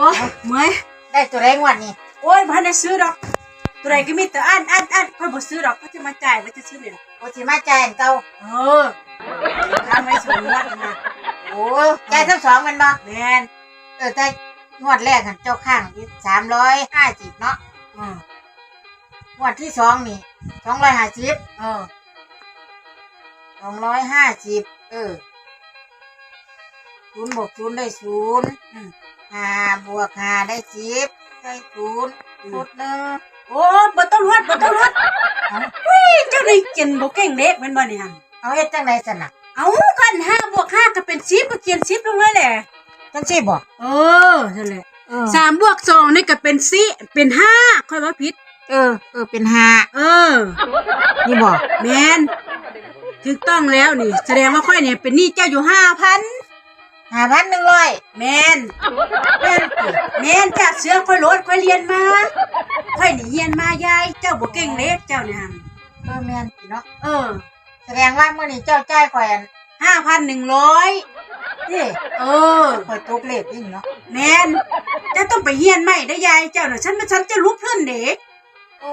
ໂອ້ຍ ເມື່ອຍ. ໄດ້ຕົວໃດງວດນີ້? ໂອ້ຍ ບໍ່ທັນໄດ້ຊື້ດອກ. ຕົວໃດກໍມີແຕ່ອັນ ອັນ ອັນ. ຂ້ອຍບໍ່ຊື້ດອກ. ຂ້ອຍຊິມາຈ່າຍ ວ່າຈະຊື້ນີ້ລະ. ໂອ້ ຊິມາຈ່າຍອັນເກົ່າ. ເອີ ຄ້າງໄວ້ສອງງວດນະ. ໂອ້ ຈ່າຍທັງສອງແມ່ນບໍ່? ແມ່ນ. ເອີ ແຕ່ງວດແລກຫັ້ນເຈົ້າຄ້າງຢູ່ສາມຮ້ອຍຫ້າສິບເນາະ. ອືມ. ງວດທີສອງນີ້ສອງຮ້ອຍຫ້າສິບ. ເອີ ສອງຮ້ອຍຫ້າສິບ. ເອີ ສູນບວກສູນໄດ້ສູນ. ອືມ. ຫ້າບວກຫ້າໄດ້ສິບ ໃສ່ສູນ. ອືມ. ຊຸດໜຶ່ງ. ໂອ້ ບໍ່ຕ້ອງຮອດ ບໍ່ຕ້ອງຮອດ. ເອົ້າ ອຸ້ຍ ເຈົ້ານີ້ກຽນບໍ່ເກັ່ງເລກແມ່ນບໍ່ນີ້ຫັ້ນ? ເອົາ ເຮັດຈັ່ງໃດຊັ້ນນະ? ເອົ້າ ຄັນຫ້າບວກຫ້າກໍເປັນສິບ ກໍກຽນສິບລົງເລີຍແຫຼະ. ຈັ່ງຊີ້ບໍ? ເອີ ນັ້ນແຫຼະ. ເອີ ສາມບວກສອງນີ້ກໍເປັນສີ່ ເປັນຫ້າ ຂ້ອຍເວົ້າຜິດ. ເອີ ເອີ ເປັນຫ້າ. ເອີ ນີ້ບໍ? ແມ່ນ ຖືກຕ້ອງແລ້ວນີ້. ສະແດງວ່າຂ້ອຍນີ້ເປັນໜີ້ເຈົ້າຢູ່ຫ້າພັນ. ຫ້າພັນໜຶ່ງຮ້ອຍ. ແມ່ນ. ແມ່ນຕິ? ແມ່ນ. ເຈົ້າເຊື່ອຂ້ອຍໂລດ ຂ້ອຍຮຽນມາ. ຂ້ອຍນີ້ຮຽນມາຍາຍ ເຈົ້າບໍ່ເກັ່ງເລກເຈົ້ານີ້ຫັ້ນ. ເອີ ແມ່ນຕິເນາະ. ເອີ ສະແດງວ່າມື້ນີ້ເຈົ້າຈ່າຍຂ້ອຍອັນ ຫ້າພັນໜຶ່ງຮ້ອຍ ຕິ? ເອີ ຂ້ອຍຕົກເລກອີ່ເນາະ. ແມ່ນ. ເຈົ້າຕ້ອງໄປຮຽນໃໝ່ເດີ້ ຍາຍເຈົ້ານະ. ຊັ້ນ ຊັ້ນເຈົ້າຫຼຸບເພິ່ນເດ້. ໂອ້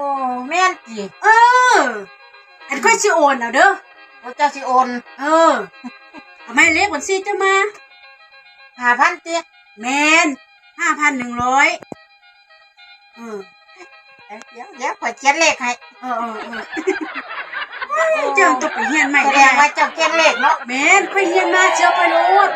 ແມ່ນຕິ? ເອີ ອັນຂ້ອຍຊິໂອນເອົາເດີ້. ໂອ້ ເຈົ້າຊິໂອນ? ເອີ ເອົາໝາຍເລກບັນຊີເຈົ້າມາ. ຫ້າພັນຕິ? ແມ່ນ. ຫ້າພັນໜຶ່ງຮ້ອຍ. ເອີ ດຽວ ດຽວຂ້ອຍຂຽນເລກໃຫ້. ເອີ ເອີ ເອີ ເຈົ້າຕ້ອງໄປຮຽນໃໝ່. ສະແດງວ່າເຈົ້າເກັ່ງເລກເນາະ. ແມ່ນ ຂ້ອຍຮຽນມາ ເຊື່ອຂ້ອຍໂລດ.